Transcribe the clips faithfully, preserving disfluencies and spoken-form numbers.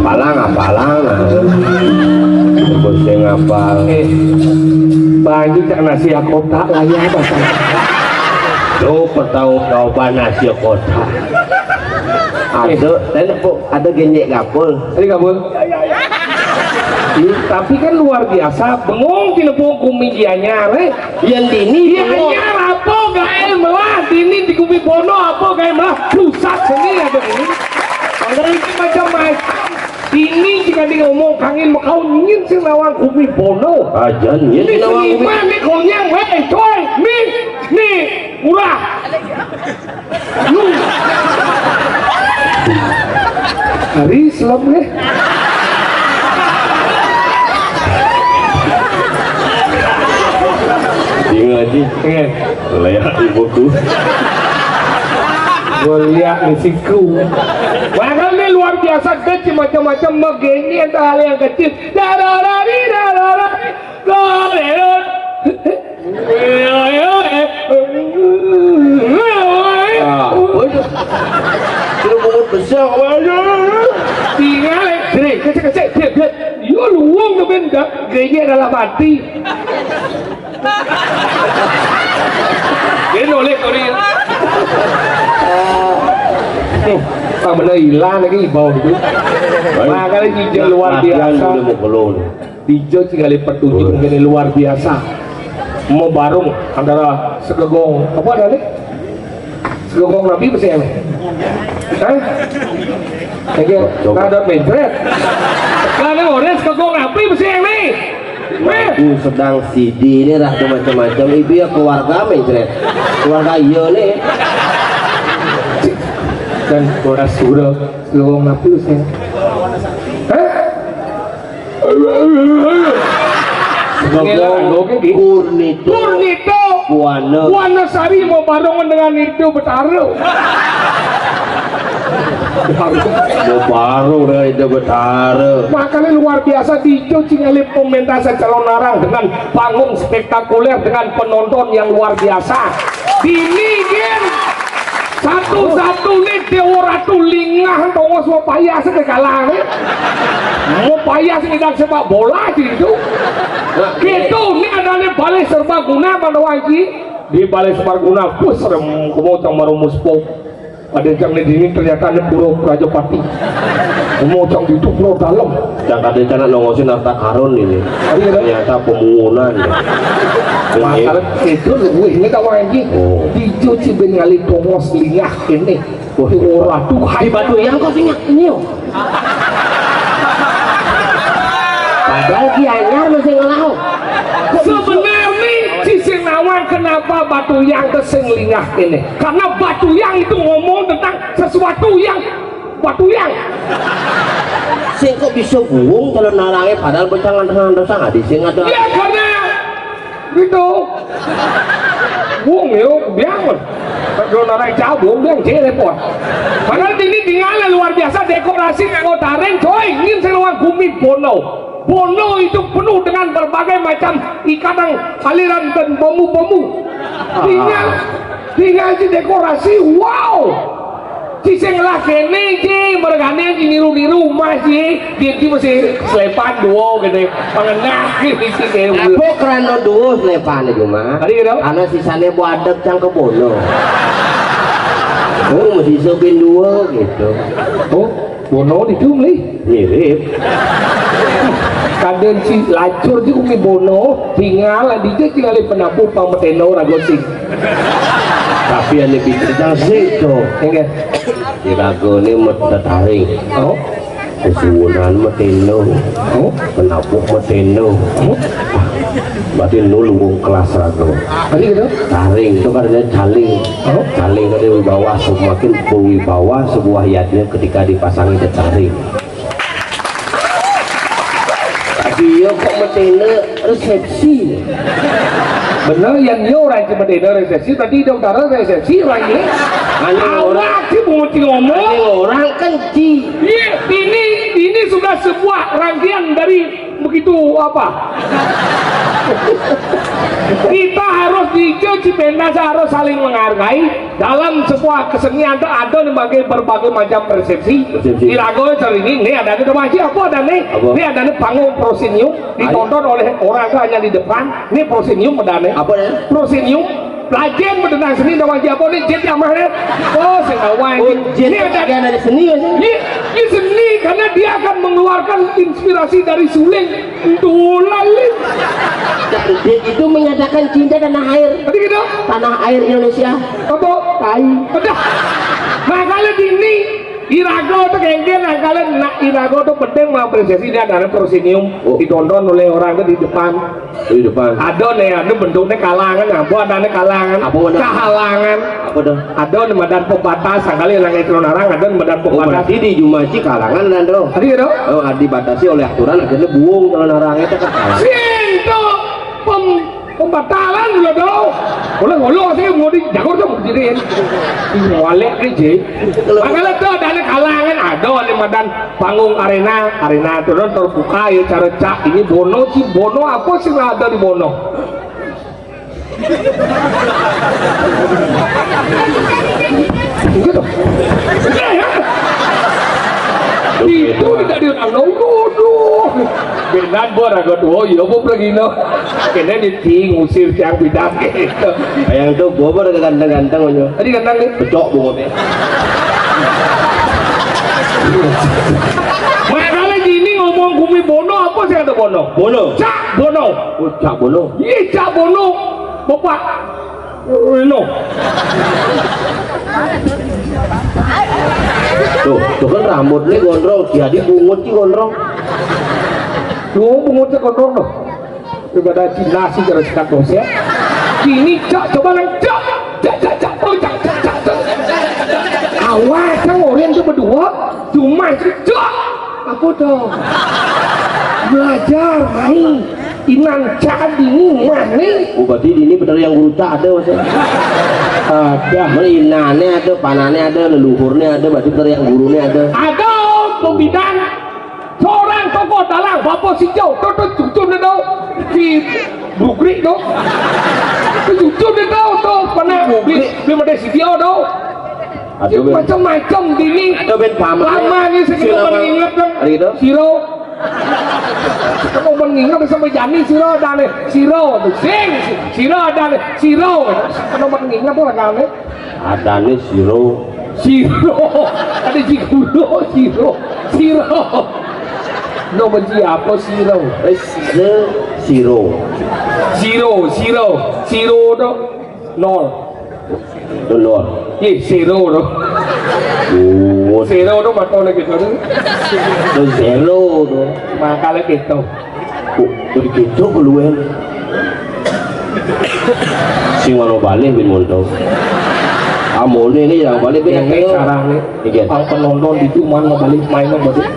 Apalang, apalang, nah. Terus sing apal. Eh, bagi cak nasi kotak lah ya, apa? Tuh, pertanggung jawaban nasi kotak. Ada, dan kok ada genyek gabul. Tadi gabul. Ih, tapi kan luar biasa, bengong kena bengong kumigianya, eh. Yang dini, yang bengong. Hanya apa gael melah, dini di Gumi Bono apa gael melah, pusat seni ada ini. Padahal ini macam-macam. Ini jika dia ngomong kangin mau kau nyin sing nawang Gumi Bono. Ajan, nyin ini sing nawang Gumi. Seniman, ni konyang, weh, coy, ni, ni, murah. Hari Islam, eh. Ingat, Ji. Ingat. Layak di buku. Gua lihat di siku. Bahkan ini luar biasa, dia macam-macam begini, ada hal yang kecil. Dararari, dararari. Ah, betul. Sudah bungut besar, apa aja? Tinggal, eh, Dre, kecek-kecek, Dre, Dre. Yo, luwung ke benda, gaya dalam hati. Dia noleh, sorry. Eh, tak benar hilang lagi, bau gitu. Makanya jijik luar biasa. Latihan dulu mau keluar. Dijo cing ngalih petunjuk mungkin luar biasa. Mau barung antara segegong, apa ada nih? Segegong napi besi yang nih? Hah? Lagi ada mencret. Karena orang segegong napi besi yang nih? Aku sedang sidi ini, dah macam-macam. Ibu ya keluarga mencret. Keluarga iya nih. Dan orang suruh segegong napi besi yang nih? Hah? Kurnito. Kurnito. Buana. Buana Sari mau barengan dengan itu Betara. Mau bareng dengan itu Betara. Makanya luar biasa, dijo cing ngalih pementasan calon arang dengan panggung spektakuler dengan penonton yang luar biasa. Dini, Gen. Satu-satu nih Dewa Ratu lingah tongos mau payah sih kalah nih. Mau payah sih ngidang sepak bola sih itu. Gitu, ini ada nih balai serbaguna mana wajib. Di balai serbaguna, pus rem, kemocang marumus po. Ada jam nih dini ternyata nih pura Prajapati. Kemocang itu pura dalam. Yang ada rencana nongosin harta karun ini. Iya, kan? Ternyata pembunuhan. Masalah itu lebih ini tahu aja. Oh. Dicuci ben ngalih tongos lingah ini. Wah, ora tuh, hai batu yang kau sing nyak nyo. Padahal Gianyar masih ngelau. Sebenarnya si sing nawang kenapa batu yang ke sing lingah ini? Karena batu yang itu ngomong tentang sesuatu yang batu yang. Sing kok bisa buung kalau narangnya padahal becangan dengan dosa nggak dising ada. Ya karena gitu. Wong yo biang. Kalau narai jauh wong biang je repot. Padahal ini tinggal luar biasa dekorasi nganggo taring coy, ingin seluar bumi Bono. Bono itu penuh dengan berbagai macam ikatan aliran dan bambu-bambu. Tinggal tinggal di dekorasi, wow. Ci sing lah kene ci mergane ci niru-niru mas ci, dia ci masih selepan duo gitu. Pengenah gitu ci kayak. Apa kerana duo selepan itu mah? Tadi gitu. Karena sisanya buat adek cang ke Bono. Oh, masih sopin duo gitu. Oh, Bono itu beli. Mirip. Kadang si lacur di Umi Bono, tinggal di dia tinggal di penapu pang meteno rago sing. Tapi ane pikir jang sik to. Enggak. Di rago ini met tetaring. Oh. Kesuwunan meteno. Oh. Penapu meteno. Oh. Berarti nul wong kelas rago. Tadi gitu. Taring itu kan ada caling. Oh. Caling ada wibawa, semakin berwibawa sebuah yadnya ketika dipasangi tetaring. Tapi yo kok metene resepsi. Bener yang yo orang cuma metene resepsi, tadi dong taruh resepsi orang ini. Hanya orang. Awak sih mau ngomong. Hanya orang kan ci. Iya, ini ini sudah sebuah rangkaian dari begitu apa? Kita harus dijak, cipéntas harus saling menghargai. Dalam sebuah kesenian itu ada berbagai, berbagai macam persepsi. Persepsi. Iraga cara ini, ini ada di masjid apa ada nih? Apa? Ini ada nih panggung proscenium, ditonton oleh orang itu hanya di depan. Ini proscenium ada nih. Apa ya? Proscenium. Lajeng bedenang seni dah wajib apa ni? Jit amah ni. Oh, sing awang. Oh, jit ni ada, ada seni ya, sih? Ni, ni seni karena dia akan mengeluarkan inspirasi dari suling. Dulalis. Jit itu menyatakan cinta tanah air. Tadi gitu? Tanah air Indonesia. Apa? Tai. Udah. Nah, kalau di ini, iraga tu kengken, nah, kalau nak iraga tu penting mengapresiasi dia ada proscenium. Oh. Ditonton oleh orang tu di depan. Di depan. Ada nih, ada bentuknya kalangan, apa ada nih kalangan? Apa mana? Kahalangan. Apa dah? Ada nih madan pembatas, kali yang itu narang, ada nih madan pembatas. Oh, berarti di Jumaji kalangan, Nandro. Tadi ada? Oh, dibatasi oleh aturan, akhirnya buung kalau narang itu kan kalangan. Sing tu pem pembatalan dulu dong. Ulah ngolong sih mau di jago tuh mau jadi. Ih, walek aja. Makanya tuh ada nih kalangan, ada nih madan panggung arena, arena itu terbuka ya cara cak ini Bono sih Bono apa sih nggak ada di Bono? Gitu. Iya, ya. Itu tidak di anu, aduh. Benar bor aku tuh, oh iya apa lagi no. Kena diting usir yang bidang gitu. Yang tuh gua baru ganteng-ganteng aja. Tadi ganteng nih. Pecok bongotnya. Makanya gini ngomong gumi Bono apa sih ada Bono? Bono. Cak Bono. Oh, Cak Bono. Iya Cak Bono. Bapak Bono. Tuh, tuh kan rambut nih gondrong, jadi bungut sih gondrong. Tuh bungut sih gondrong tuh. Daripada Cina sih terus kat dosa. Ini cak coba nang cak cak cak cak oh cak cak cak cak. Awas kan orang tuh berdua cuma sih cak. Apa tuh? Belajar main. Inan cak di rumah nih. Oh, berarti ini bener yang guru tak ada maksudnya. Ada. Mana inane ada, panane ada, leluhurnya ada, berarti bener yang gurunya ada. Ada pembinaan seorang tokoh dalang Bapak Sijau, tuh tuh cucu nih tuh. Si Bugri tuh. Tuh cucu nih tuh, tuh pernah beli beli mata Sijau tuh. Aduh, ben. Macam-macam dini. Aduh, ben paman. Lama nih sing Sira, Bang. Inget kan. Hari itu? Siro. Kamu ben inget sampai jani siro ada nih. Siro tuh sing siro ada nih. Siro. Kamu ben inget tuh kan nih. Ada nih siro. Siro. Ada jiguro siro. Siro. No benci apa siro? Eh, se- siro. Siro, siro. Siro tuh. Nol. Dolor. Ih, zero tuh. Oh, zero tuh matone gitu tuh. Tuh zero tuh. Makanya gitu. Oh, jadi gitu keluar. Sing wano balik bin mondo. Amone ini yang balik bin yang kayak sekarang nih. Iya. Pang penonton itu mana balik main balik.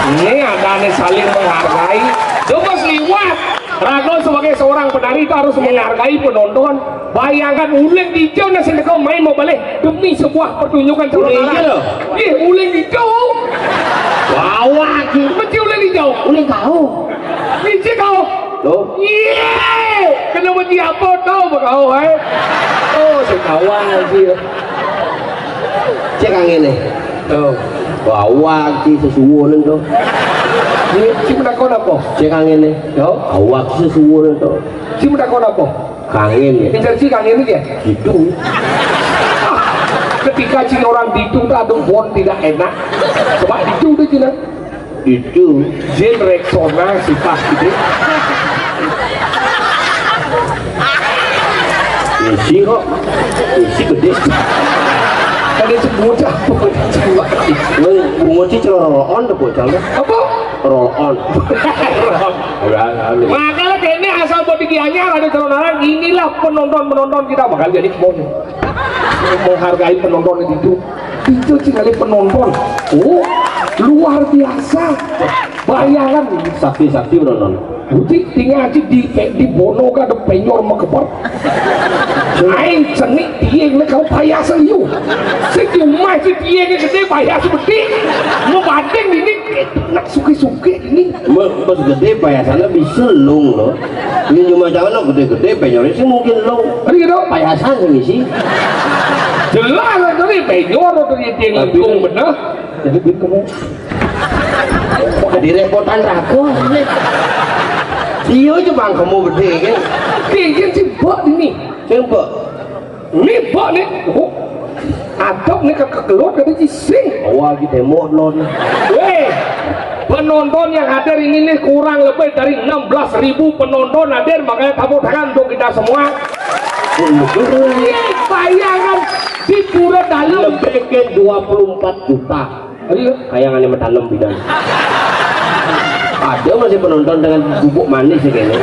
Ini ada nih saling menghargai. Coba liwat. Rago sebagai seorang penari itu harus menghargai penonton. Bayangkan uling hijau nasi kau main mau balik demi sebuah pertunjukan. Uling hijau loh. Ih, uling hijau. Bawa lagi. Mesti uling hijau. Uling kau. Mesti kau. Loh. Iya. Kena mesti apa kau kau eh? Oh, sekawan sih. Cek angin nih. Oh. Bawa lagi sesuwun tuh. Ini si menakon apa? Cek angin nih. Yo. Awak sesuwun tuh. Si menakon apa? Kangen ya. Intensi kangen ini ya? Gitu. Ketika si orang ditu tuh aduh bon tidak enak. Coba ditu tuh Cina. Ditu. Jin Rexona sih pas gitu. Isi kok. Isi gede. Tadi sebut apa? Bungut sih celoroon tuh bocah lu. Apa? Roll on. Makanya kene asal bodi anyar ada calon orang inilah penonton-penonton kita bakal jadi mon. Menghargai penonton itu. Itu sekali penonton. Oh, luar biasa. Bayangan sakti-sakti penonton. Uji tinggal aja di di Bono kan ada penyor mekeper. Aing seni tiang nih kau payah seliu. Sing cuma si tiang gede payah seperti mau banding ini Nak suke-suke ini. Mas gedé payasannya bisa lung loh. Ini cuma jangan gedé-gedé penyori sih mungkin lung. Ini gitu. Payasan sih misi. Jelas lah tadi penyor atau dia lung bener. Jadi gitu. Kok direpotan raga? Iya aja bang kamu gedé kan. Kayak sih bok ini. Sing bok. Ini bok nih. Oh. Adok nih ke keluar kata sing. Wah, kita mau non. Weh, penonton yang hadir ini nih kurang lebih dari enam belas ribu penonton hadir, makanya tepuk tangan untuk kita semua. Iya, bayangkan di pura dalam lebih ke dua puluh empat juta. Ayo, kayak ngane metanem bidan. Ada masih penonton dengan bubuk manis sih kayaknya.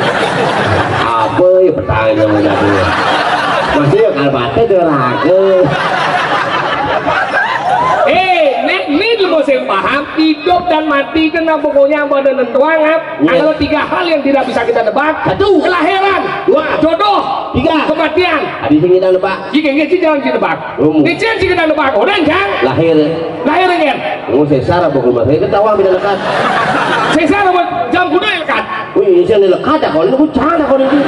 Apa ya petang yang mau jadi? Masih ya kalbate tuh raga. Eh, nek nih lu mau saya paham, hidup dan mati itu nah pokoknya pada nentuang ap. Iya. Kalau tiga hal yang tidak bisa kita nebak, satu, kelahiran, dua, jodoh, tiga, kematian. Ada sing kita nebak. Jika nggak sih jangan ditebak. Rumus. Licin sih kita nebak. Orang kan? Lahir. Lahir kan? Oh, sesar apa rumah? Saya ketawa bila lekat. Sesar apa? Jam kuda lekat. Wih, ini sing lekat ya kalau ini cara kalau ini.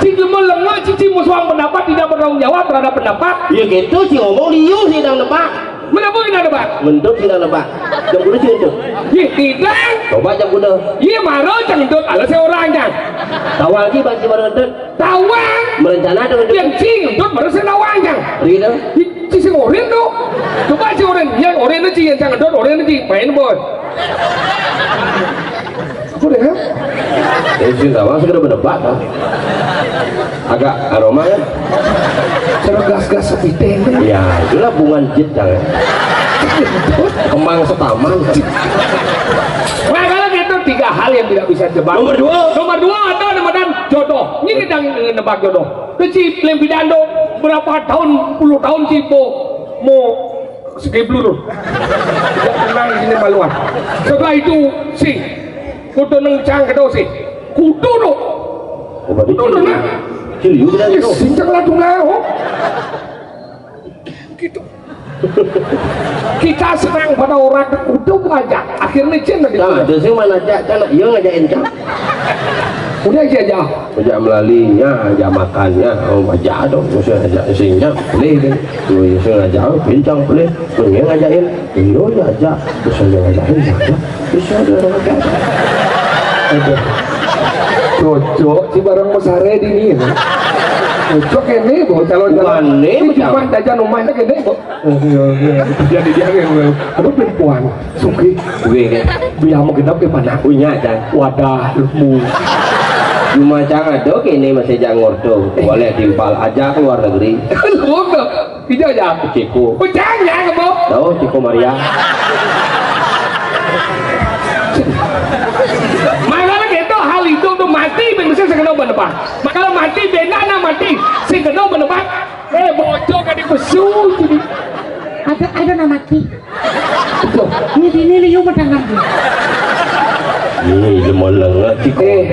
Sing lemah lemah cici musuh pendapat tidak bertanggung jawab terhadap pendapat. Iya gitu sih ngomong liu sih yang nebak. Menapa kita nebak? Ngentut sih yang nebak. Jam kuda sih ngentut. Ih, tidak. Coba jam kuda. Iya, maro jam ngentut. Ada seorang jang. Tahu lagi bagi baru ngentut. Tawang. Merencana dengan dia. Yang sing ngentut baru saya tawang jang. Gitu. Ih, si sing orin tuh. Coba si orin, yang orin itu yang jang ngentut, orin itu main boy. Aku deh kan? Eh, sing tawang segera berdebak kan. Agak aroma ya. Cara gas-gas sepiteng. Ya, itulah bungan jit ya. Kembang setaman. Nah, kalau gitu tiga hal yang tidak bisa ditebak. Nomor dua. Nomor dua ada nama dan jodoh. Ini kita nebak jodoh. Kecil lempidan do berapa tahun, puluh tahun sih mau mau sekeblur. Tidak tenang di sini maluan. Setelah itu si kudu neng cang kedo si kudu do. Kudu do nah. Ciliu kita gitu. Sincang lah tuh nah. Gitu. Kita senang pada orang udah aja akhirnya cina di nah itu sih mana aja kan iya ngajakin cak udah aja aja aja melalinya aja makannya oh aja dong musuh aja isinya boleh deh lu musuh aja pincang boleh lu yang ngajakin iya aja aja terus yang ngajakin siapa terus ada orang ngajakin ada cocok si barang mesare di ini cocok ini bu calon calon ini cuma jajan rumahnya gede bu Jadi dia yang aduh perempuan suki gue kan biar mau genap ke mana punya aja wadah mu cuma jangan dok ini masih jangan ngordo boleh timpal aja ke luar negeri lu enggak tidak aja Ciko oh jangan ya kamu tahu Ciko Maria Makanya gitu hal itu tuh mati ben bisa sekena benepak. Makanya mati benda na mati sekena benepak. Eh bocok kan dipesu jadi. Ada ada nama ki. Ini ini liu menang nanti. Ini ilmu lengat sih. Eh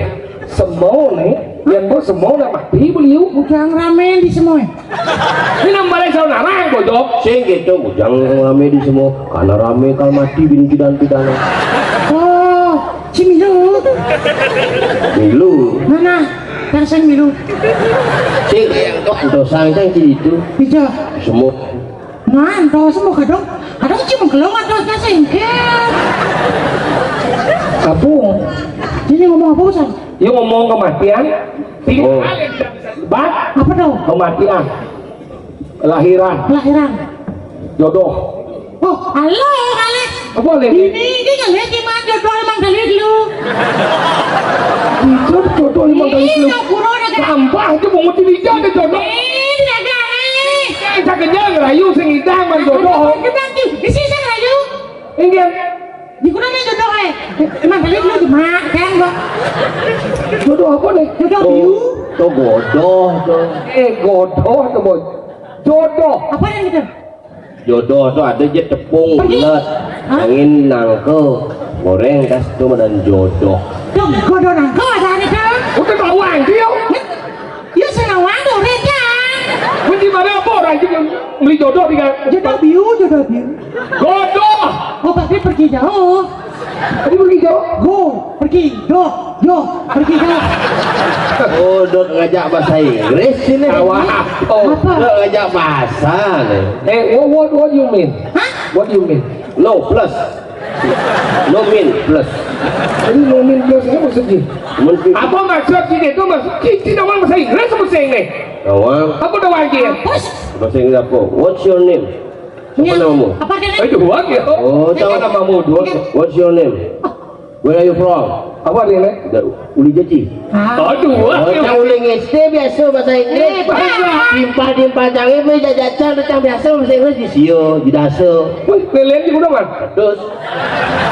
semua nih, yang mau semua na mati beliau. Udah rame di semua. Ini nang balai saudara yang bocok. Sing gitu, bujang rame di semua. Karena rame kalau mati bin pidan pidan. Oh, si Milu. Milu. Mana? Yang saya Milu. Sing yang kok dosa yang gitu. Bisa. Semua. Nah, dosa mau kadang, kadang cuma kalau nggak dosa singkir. Apa? Ini ngomong apa Ustaz? Ya ngomong kematian. Tiga oh. Hal yang tidak bisa ditebak. Apa dong? Kematian. Kelahiran. Kelahiran. Jodoh. Oh, halo ya kali. Apa lagi? Ini ini kan lihat gimana jodoh emang kali lu. Itu jodoh emang kali lu. Ini jodoh ada kan? Gampang aja mau ngucil hijau ada jodoh. Ini ada nih. Kita kenyang rayu sing idang man jodoh. Kita di sini rayu. Enggak. Di kuna nih jodoh eh. Emang kali lu di mak kan gua. Jodoh apa nih? Jodoh biu. Tuh godoh tuh. Eh godoh tuh boy. Jodoh. Apa yang gitu? Jodoh tuh ada aja tepung, ulet, angin, nangke, goreng, kas itu dan jodoh. Dong, godoh nangke ada ada kan? Udah tahu anjir. Iya senang waduh rejang. Mesti mana apa orang juga beli jodoh tiga. Jodoh biu, jodoh biu. Godoh. Oh pasti pergi jauh. Tadi pergi jauh. Go, pergi, dot, dot, pergi jauh. Oh, dot ngajak bahasa Inggris sini. Awak. Oh. Apa? Dot ngajak bahasa nih. Eh, what, what, what you mean? Hah? What you mean? No plus. No min plus. Ini no min plus ini maksudnya? Mungkin. Apa maksud sini itu, maksud? Cik, cik, awak bahasa Inggris apa bahasa Inggris? Awak. Apa dah wajib? Bahasa Inggris apa? What's your name? Apa namamu? Apa dia? Eh, dua ya. Oh, tahu namamu dua. What's your name? Where are you from? Apa dia, Nek? Uli Jaci. Ah. Aduh, wah. Oh, cang uli S D biasa bahasa Inggris. Eh, bah. Timpal-timpal cang ini jajan datang biasa bahasa Inggris di sio, di daso. Wih, pilihan di gunung, kan? Terus.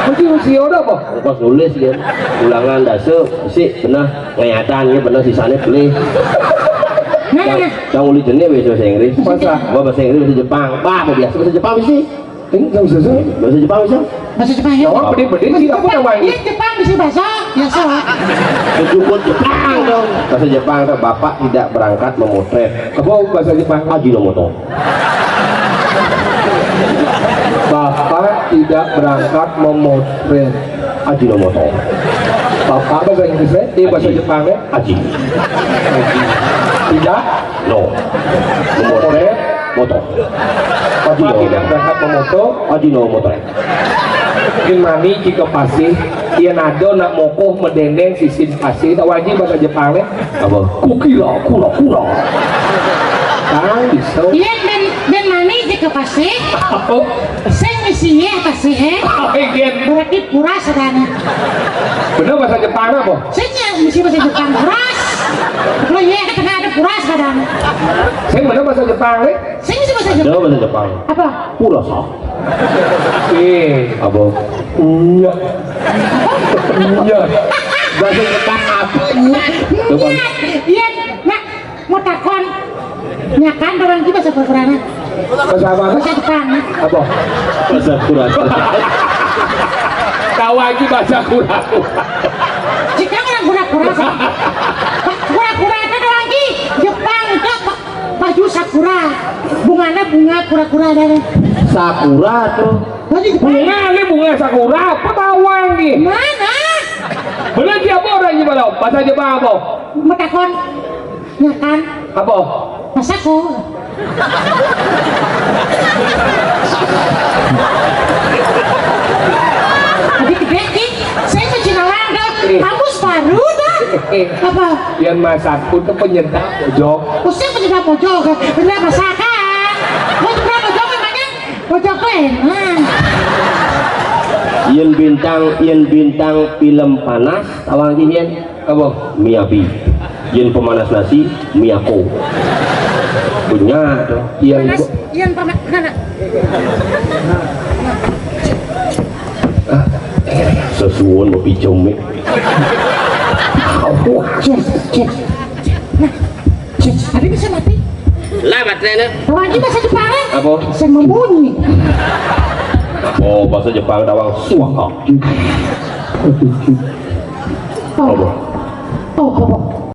Mesti sio ada apa? Pas nulis dia. Ulangan daso, isi benar ngayatan ya benar sisanya beli. Nah, nah. Cang uli jenis bahasa Inggris. Masa? Gua bahasa Inggris, bahasa Jepang. Wah, mau biasa bahasa Jepang sih. Ini nggak bisa sih. Bahasa Jepang bisa? Bahasa Jepang ya? Jawab bedil-bedil sih, apa namanya? Iya, Jepang bisa bahasa, ya salah. Jukut Jepang dong. Bahasa Jepang tuh, bapak tidak berangkat memotret. Apa bahasa Jepang? Ajinomoto. Bapak tidak berangkat memotret. Ajinomoto. Bapak bahasa Inggrisnya, eh, bahasa Jepangnya? Aji. Tidak? No. Memotret? Moto. Ajinomoto. Tidak berangkat memoto. Ajinomoto. Mungkin mani jika pasih, ia nado nak mokoh medendeng sisin pasih, tak wajib bahasa Jepangnya. Apa? Kukira, kura, kura. Tang, bisa. Iya, dan, dan mani jika pasih. Apa? Sing misi ya pasih, eh. Oh, iya. Berarti pura sadana. Bener bahasa Jepang apa? Sing ya misi bahasa Jepang puras. Kalau iya, kita ada puras kadang. Sing bener bahasa Jepang, eh? Sing misi bahasa Jepang. Ada bahasa Jepang. Apa? Pura sa. Eh, apa? Iya. Iya. Bahasa Jepang apa? Iya. Coba. Iya, iya. Nah, mau takon. Nyakan orang kita bahasa pura-purana. Bahasa apa? Bahasa Jepang. Apa? Bahasa pura. Tahu lagi bahasa pura. Jika orang pura-pura, pura-pura itu orang di Jepang itu baju sakura. Bunganya bunga kura-kura ada. Sakura tuh. Baju Jepang. Bunga ini bunga sakura apa tawang nih? Mana? Bener siapa orang gimana? Bahasa Jepang apa? Metakon. Ya kan? Apa? Masaku. Tapi gede, Ki. Saya tuh Cina Landa. Eh. Kamu separuh dah. Eh. Apa? Yang masaku tuh penyedap, Jok. Usah penyedap, Jok. Penyedap masakan. Mau penyedap, Jok, memangnya? Bocah preman. Yen bintang, yen bintang film panas, tawang ki yen? Apa? Miyabi. Yen pemanas nasi, miyako. Punya tuh. Iya, panas, yen panas, mana? Sesuwun mau pinjam mik. Aduh, cus, cus. Nah, cus, tadi bisa mati. Lah, baterainya. Lagi bahasa Jepang, eh? Apa? Saya membunyi. Oh, bahasa Jepang tawang suaka. Oh. Apa? Oh, apa?